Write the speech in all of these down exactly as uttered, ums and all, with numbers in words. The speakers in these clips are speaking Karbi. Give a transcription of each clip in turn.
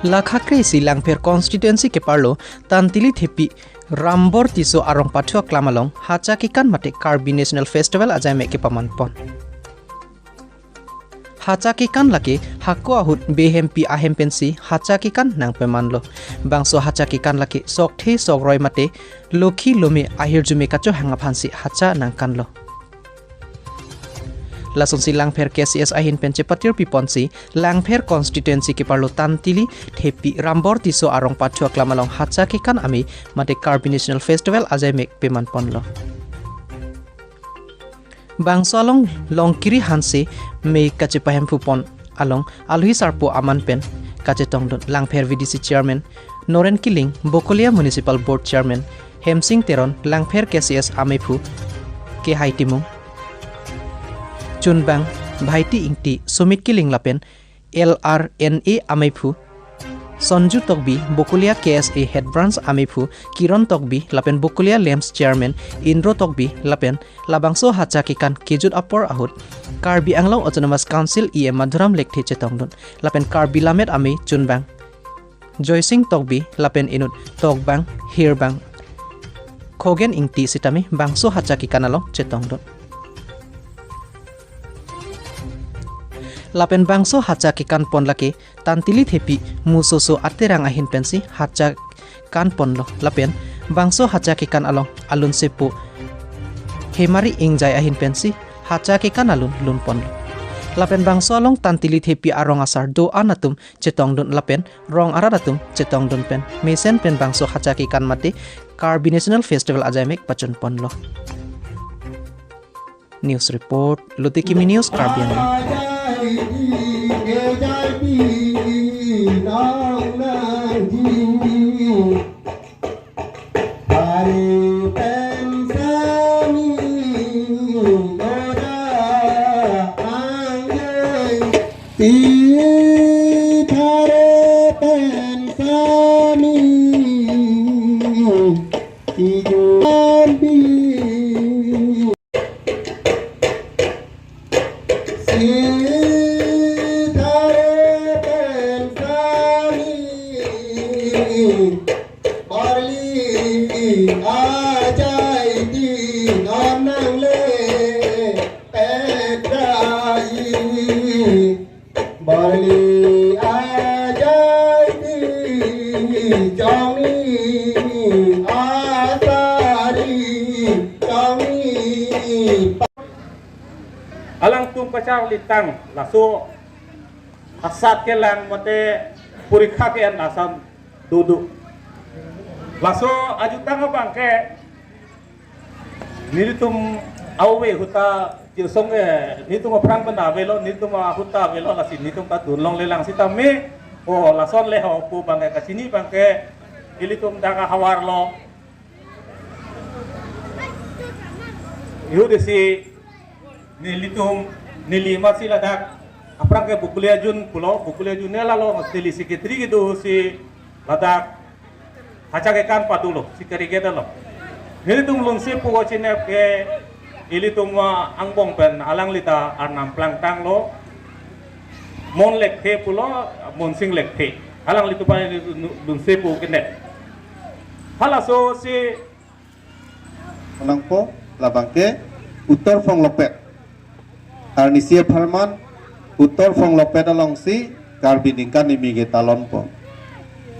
Lakha kre-isi Langpher constituency keparlo Tantili Thepi Rambor Tisso arong pathu aklam along hacha kekan mate Karbi National Festival ajaimek kepamanpon. Hacha kekan lake hako ahut behempi ahem pensi hacha kekan nangpemanlo. Bangso hacha kekan lake sokthe sokroi mate lokhi lome ahirjume kachohang aphansi hacha nangkanlo. Lasonsi Langpher K C S ahin pen chepatir piponsi Langpher constituency keparlo Tantili Thepi Rambor Tisso arong pathu aklam along hacha kekan amei mate Karbi National Festival ajaimek pemanponlo. Bangso along Longkiri Hanse mei kachepahemphupon along alohi sarpo aman pen kachetongdun Langpher V D C Chairman Noren Killing, Bokolia Municipal Board Chairman Hemsing Teron, Langpher K C S ameiphu Kehai Timung, Chunbang Bhaiti Ingti, Sumit Killing lapen L R N A ameiphu Sonju Tokbi, Bokolia K S A Head Branch ameiphu Kiron Tokbi lapen Bokolia LAMPS Chairman Indro Tokbi lapen labangso hacha kekan kejut apor ahut Karbi Anglong Autonomous Council E M Madhuram Lekthe chetongdun lapen Karbi Lammet Amei Chunbang Joysing Tokbi lapen inut Tokbang Hirbang Khogen Ingti sitame bangso hacha kekan along chetongdun. Lapen bangso hacha kekan pon lake Tantili Thepi Musoso Aterang ahin pensi hacha kan ponlo. Lapen bangso hacha kekan along alun sepo Hemari Ingjai ahin pensi hacha kekan alun lun ponlo. Lapen bangso along Tantili Thepi arong asar do-an atum chetongdun lapen rong arat atum chetongdun pen mesen pen bangso hacha kekan mate Karbi National Festival ajaimek pachun ponlo. News report, Lutikimi News, Karbi Anglong. Sithare pen sani, barli ajai di non nangle petrai. Barli ajai di chongni asari chongni. Alangtum kacharlitang laso asat kelang mate porikha ke-en asam dudu. Laso ajutang abang ke nelitum ave ahut ta jirsong ke nelitum aphrang pen avelo, nelitum ahut ta avelo, lasi nelitum ta dunlonglelang sitame, o lason le ho pu abang ke kachini abang ke ilitum dak ahavar lo. Ahut isi nelitum, neli masi ladak aphrang ke Bokolia Jun pulo, Bokolia Jun ne lalo, neli secretary kedo si ladak hacha kekan padulo, secretary kedo lo. Nelitum lunse pugo chinep ke ilitum, ah, angbong pen alangli ta arnam plangtanglo. Mon Lekthe pulo, Monsing Lekthe. Alanglitum pen lunse pu kenet. Halaso si nangpo, labang ke Uttor Phonglokpet. Arnisi apharman Uttor Phonglokpet alongsi Karbi ningkan kimi ketalonpo.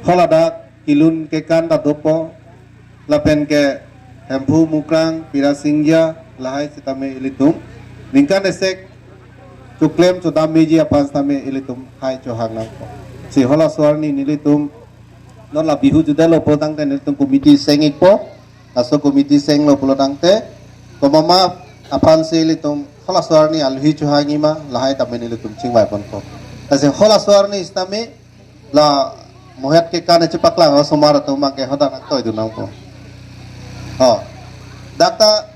Haladak kelun kekan ta dopo, lapen ke Hemphu Mukrang, Pira Singja, lahai sitame ilitum ningkan esek choklem chodam meji aphan sitame ilitum hai chohang nangpo. Si halaso arni nelitum non la Bihu judelo pulotangte nelitum committee seng-ikpo. Laso committee senglo pulotangte komat aphansi ilitum halaso arni alohi chohangji ma, lahai tame nelitum chingvai ponpo. Lasi halaso arni sitame la mohet kekan chepaklanglo, osomar atum abang ke hadak nangtoidun nangpo. Ho. Dak ta,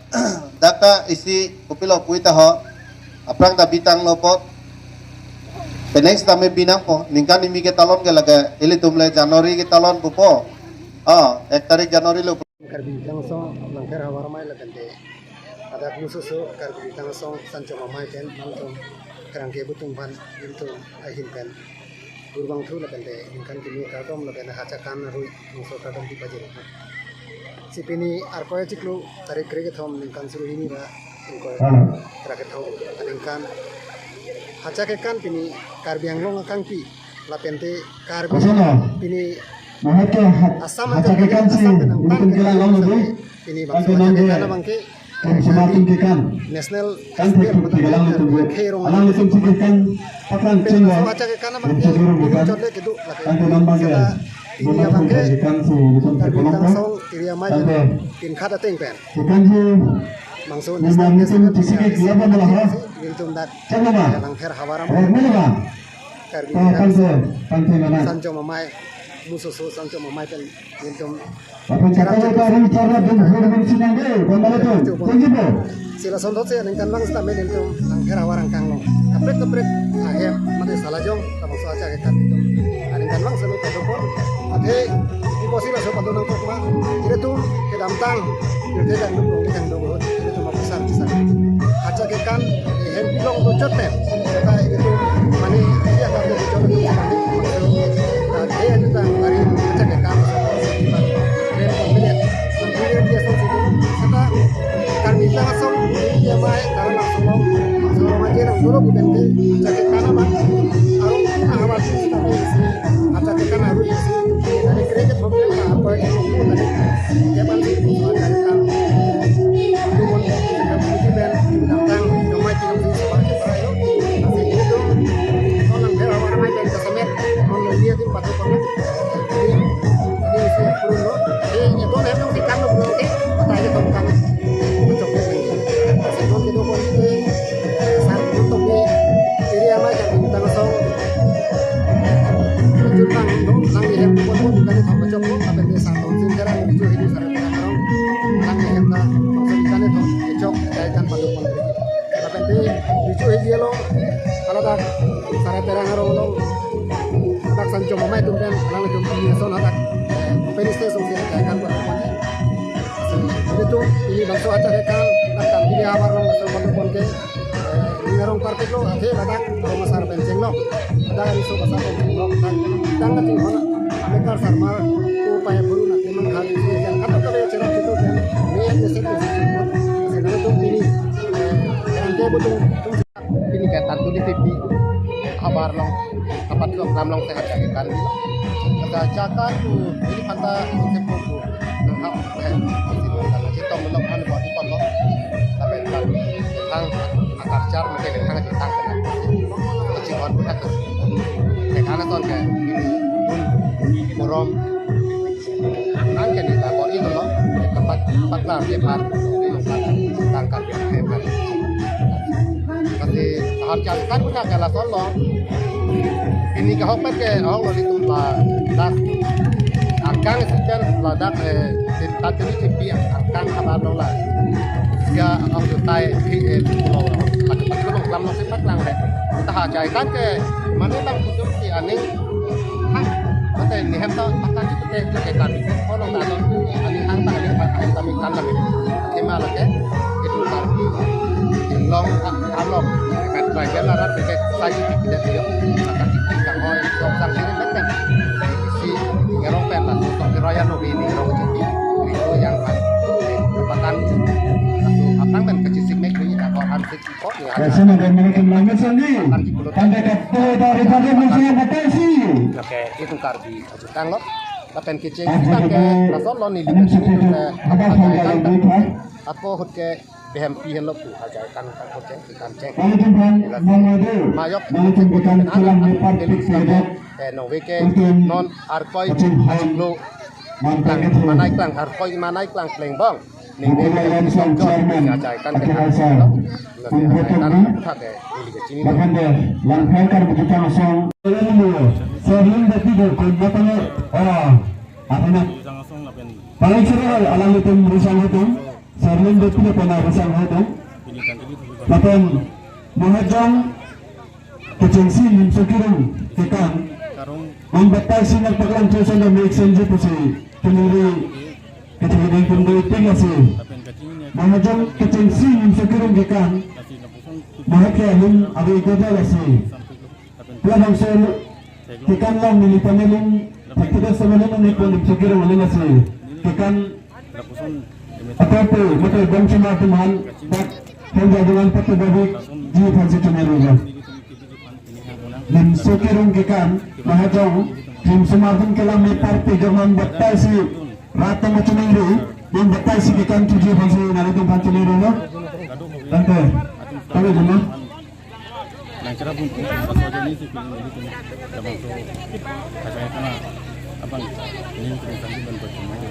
dak ta isi kopilo puita ho. Aphrang ta bitanglo po. Penang sitame bi nangpo. Ningkan kimi ketalon ke lake ilitum le January ketalon pupo. Ah, ek tarik January lo. Karbi Riso Amei Langpher Havar Amei lapen te ladak Musoso Karbi Riso Amei Sanchom Amei pen nangtum kerang ke butung ban nangtum ahin pen Burbangthu lapen te ningkan kimi kardom lapen hacha kan arui mungso kardom di pajir. Si pini Arkoi achiklo tarik kre kethom ningkan suri hini ra ingkoi Ah. kre kethom aningkan hacha kekan pini Karbi Anglong akangpi lapen te Karbi Asana. pini Mahat ke hat, Assam hacha anchal kekan si, Assam penang itum tan kelang long lagi. Pini Kan bangso tenang hacha kekan deh. abang ke Kan semakin kekan. National Kan Festival thek thek kelang itum deh. Khei rong Alang itum si kekan paklang pen cheng bangso bang. hacha kekan abang Kan ke sejurung kekan. chot le kedo lake. Kan tenang bang Seta deh. ini Bukan abang ke kekan si, itum Karbi kekolong Anglong kan. Song area mai Kan deh. Pinkhat ateng pen. Kekan si, Bangso memang National itum Festival si pini ke abang ke kelapa malah, ha? Nelitum dak Cheng nama? Langpher havar amei. Rek mana bang? Karbi Tang Anglong tang se, tang se mana? Sanchom Amei, musoso Sanchom Amei pen nelitum Apun chera kata chera kata ri chera dun hur hur sinang de, bang mana tu? Chera chera Thank you, bro. Sila sonthot si aningkan bang seta me nelitum Langpher havar angkang along kaprek kaprek ahem mate salajong labangso hacha kekan nelitum aningkan bang seta me padopon. Athe ipo si laso pado nangkok ma, ilitum kedamtang, ilitum kedamtang dong, ilitum apusar kisar. Hacha kekan, eh, hem pilong do chot pen. Seta ilitum mane, iya ka do chot pen, mane, maksud, eh, eh, ilitum dari hacha kekan, eh, pembilet, pembilet dia song sini. Seta Karbi Anglong asong, iya mai, karena langsung, langsung aja nang dulu bukan ke, hacha kekan abang, arung, ah, awal sih, seta, eh, Hacha kekan arui isi, dari kre kethom pen ta Arkoi kethom pen tadi. Kepan si, hacha kekan. Tumon, kita puji ben, datang, nyomai tinggal di sekolah sekolah itu. Masih itu, non Langpher havar amei pen jasemet, non lo dia di patu patu. Jadi, ini isi kurun lo. Jadi, itu nem nang ikan lo belum sih, kata aja tongkang. Itu coklat lagi. Masih non kita pun ini, eh, saat untuk di area mai kan, kita langsung Jutang dong, nang ihem pon pon ikan ithom pachok pon, lapen desa tongsin jara, biju hidi sare tera karong, nang ihem na, tongsin ikan ithom, echok, jai kan padu pon. Lapen te, biju hidi along, haladak, sare tera karong along, dak Sanchom Amei atum pen, alanglitum pini ason hadak, eh, open stage song si, jai kan padu pon. Jadi tu, ini bangso hacha kekan, dak kan, ini havar along, bangso padu pon ke, Eh, ning arong parpik lo, athe ladak rong asar pen chenglo. Ladak riso basa pen chenglo. Ladak tang kachinghon, Ambedkar Sarmar, ko paya buru na temang khali si, yang kata kali cherap itu kan, me yang mesen mesen chenglo. Sehingga itu pini, eh, yang ke butung, pini kan tantu di T V, havar along, kapat lo, lam along sehat jaga kan. Kata jaga tu, ini kata konsep buku. Nang hap, eh, isi dong, karena citong belum kan buat ikon lo. Tapi kan, tang, akar car, mungkin tang, tang, tang. Kachinghon budak tu. Teka na ton ke, ini, bun, borom. Nang ke ni, tak, kor itu lo. Tempat, tempat lah, dia par, tang, kan, dia par. Kasi tahar chalikan ka kala solo. Ini ka hok pet ke hok lo itum ladak. Angkang si pen ladak, eh, si tati ni tipi angkang habar lo la. Sia hok tu tai hi, eh, lo, lak, lak, lak, lam lo si mat lang le. Tahar chalikan ke mane lam kutum si aning. Hang, mate ni hem ta, mata ki te, te, te, kami. Kalau tak ada, ani hang tak ada, hang kami kan kami. Tema lagi, itu Karbi Anglong, ah, Anglong. Kan bagian larat, kita saji kita dia. Mata kita kan, oh, sok sang sini, kan. Si, ngerong pen lah, sok di raya no, ini ngerong jadi. Itu yang kan, kepatan, langsung, apa kan, kecil sih, mek, ini, tak, orang sih, Kasi na dan mungkin langit sandi. Tanda kata dari pada musuh yang batasi. Oke, itu Karbi Ajutang lo. Lapen kecheng sitang ke lason lo neli kachini tu ke hajar sangkal yang duit, ha? Ako ahut ke B M P henlo pu hajar kan kan ko cheng kan cheng. Kalau jumpa mama deh. Mayok. Kalau jumpa kan tulang lepat pik sehat. Eh, nong veke non Arkoi Kachin hon. Achiklo. Mantai kethom. Manai klang Arkoi manai klang pleng bong. Ning Bupati Lamsong Chairman, Aceh Kaisar, Bung Botong Ni, bahkan deh, Langpher Karbi Jutang Asong, Serlin Beti deh, kon matang, ah, apa na? Paling sering alanglitum risang hitung, Serlin Beti deh pernah risang hitung. Lapen, Mahajong, Kechengsi Nimso Kirung kekan. Karung. Mambata si nangpaklang chosen na mek senji pusi. Keniri kechengsi pun doi ting asi. Lapen kachini. Mahajong Kechengsi Nimso Kirung kekan. Asi na pusong. Mahake alun abi godal asi. Sampai lu. Lapen. Pulang langsung. Kekan lang neli panelin, thakthedek seven neli pon Nimso Kerung alin asi. Kekan ator pe, mate Gong Chumar atum aphan, dak Hemja Dungan Patu Babi ji aphansi choningri lo. Nimso Kerung kekan, mahajong, Nimso Martin kelang mepar pe jongman batai si, rat tong choningri, ning batai si kekan thuji aphansi nanglitum aphan choningri lo. Tangte, tangte jema. Nang cara pun pun, bangso aja ni si pun ni pun, ya bangso, kacang itu na, abang, ini pun sambil bantu semua.